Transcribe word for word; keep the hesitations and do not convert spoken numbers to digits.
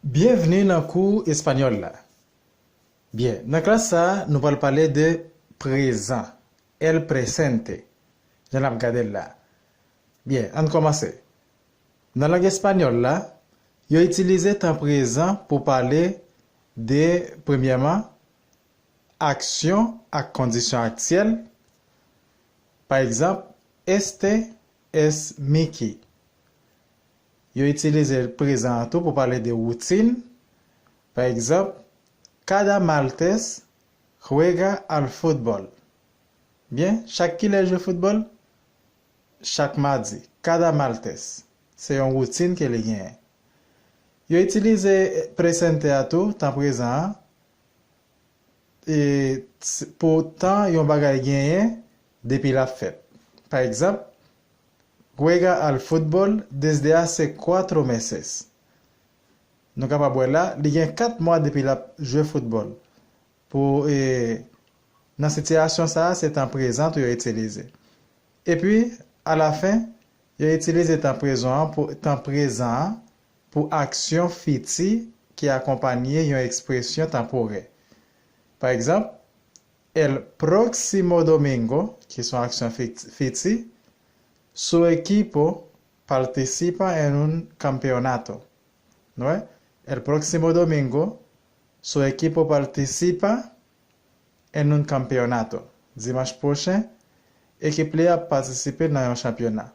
Byenvni nan kou espanyòl la. Byen, nan klas sa a, nou pral pale de prezan, el presente, jan n ap gade l la. Byen, ann kòmanse. Nan lang espanyòl la, yo itilize tan prezan pou pale de, premyèman, aksyon ak kondisyon aktyèl. Pa egzanp, este es Miki. Yo itilize prezan an tou pou pale de woutin. Pa egzanp, cada martes juega al fútbol. Byen, chak kilè jwe foutbòl? Chak madi, cada martes. Se yon woutin ke li genyen. Yo itilize presente a tou, tan prezan an, e, s- pou tan yon bagay genyen depi l ap fèt. Pa egzanp, juega al fútbol desde hace cuatro meses. Nou kapab wè la, li gen kat mwa depi l ap jwe foutbòl. Pou, e, nan sitiyasyon sa a, se tan prezan tou yo itilize. Epi, alafen, yo itilize tan prezan an pou, tan prezan an pou aksyon fiti ki akonpaye yon ekspresyon tanporè. Pa egzanp, el próximo domingo, ki se yon aksyon fiti, su equipo participa en un campeonato. Nou wè? El próximo domingo, su equipo participa en un campeonato. Dimanch pwochen, ekip li ap patisipe nan yon chanpyona.